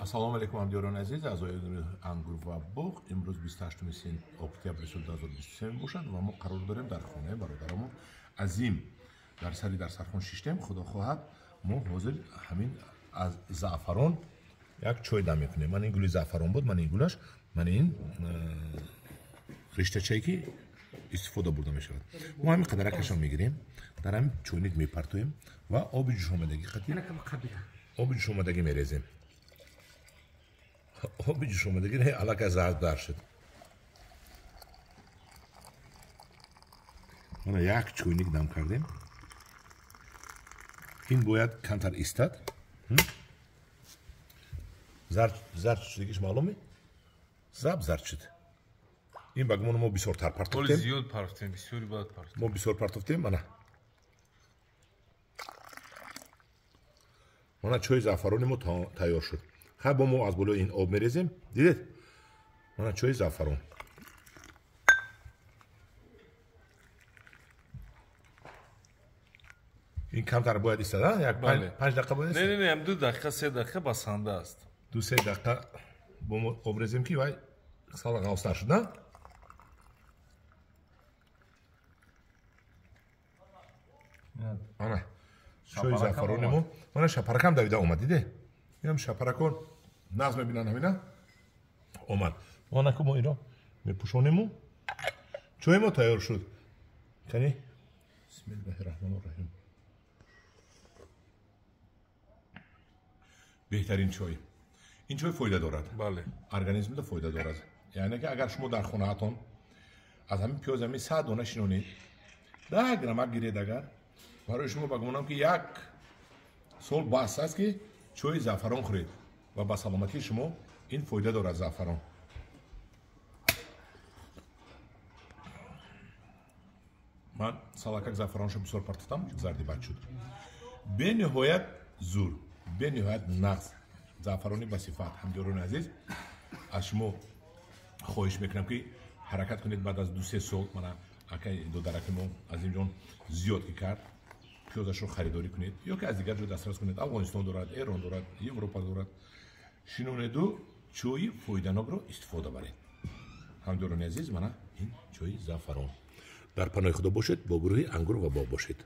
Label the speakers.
Speaker 1: Ассалому алайкум ҳамдиёрони азиз, аъзои Ангур ва боғ. Имрӯз 28 октябри соли 2023 мебошад ва мо қарор дорем дар хонаи бародарамон Азим. Дар сари дарсархон шиштем. Худо хоҳад мо ҳозир ҳамин аз заъфарон як чой дам мекунем. Ман ин гули заъфарон буд, ман ин гулаш, ман ин риштачае ки истифода бурда мешавад. Мо ҳамин қадаракашро мегирем, дар ҳамин чойник мепартоем ва оби ҷӯшомадагӣ қати оби ҷӯшомадагӣ мерезем. Оби ҷӯшомадагӣ аллакай зардар шуд. Мана як чойник дам кардем. Ин бояд камтар истад. Зард шудагиш маълуме? Заб зард шуд. Ин ба гумони мо бисёртар партофтем.
Speaker 2: Зиёд партофтем, бисёри бад партофтем.
Speaker 1: Мо бисёр партофтем, мана. Мана чойи заъфарони мо тайёр шуд. Хай бо мо аз болои ин об мерезем. Дидед? Мана чойи заъфарон. Ин камтар бояд истад, як 5 дақиқа бояд истад?
Speaker 2: Не, не, не, 2 дақиқа, 3 дақиқа басанда аст.
Speaker 1: 2-3 дақиқа бо мо об резем ки вай сал ғафстар шуд, на? Ана чойи заъфарони мо, мана шапаракам давида омад, диде? Инам шапаракон нағз мебинанд ҳамина омад. Онаку мо ино мепӯшонему чойи мо тайёр шуд. Кани бисмиллаҳи раҳмони раҳим. Беҳтарин чой. Ин чой фоида дорад.
Speaker 2: Бале.
Speaker 1: Организмда фоида дорад. Яъне ки агар шумо дар хонаатон аз ҳамин пиёз ҳамин 100 дона шинонед, 10 граммак гиред, агар барои шумо ба гумонам ки як сол бас аст ки чойи заъфарон хӯред ва ба саломатии шумо ин фоида дорад заъфарон. Ман салакак заъфароншо бисёр партофтам, зарди бад шуд. Бениҳоят зур, бениҳоят нағз заъфарони ба сифат. Ҳамдиёрони азиз, аз шумо хоҳиш мекунам ки ҳаракат кунед баъд аз 2-3 сол, мана акай додараки мо Азимҷон зиёд ки кард, пиёзашро харидорӣ кунед ё ки аз дигар ҷо дастрас кунед. Афғонистон дорад, Эрон дорад, Европа дорад. Шинонеду чойи фоиданокро истифода баред. Ҳамдиёрони азиз, мана ин чойи заъфарон. Дар паноҳи Худо бошед, бо гурӯҳи Ангур ва боғ бошед.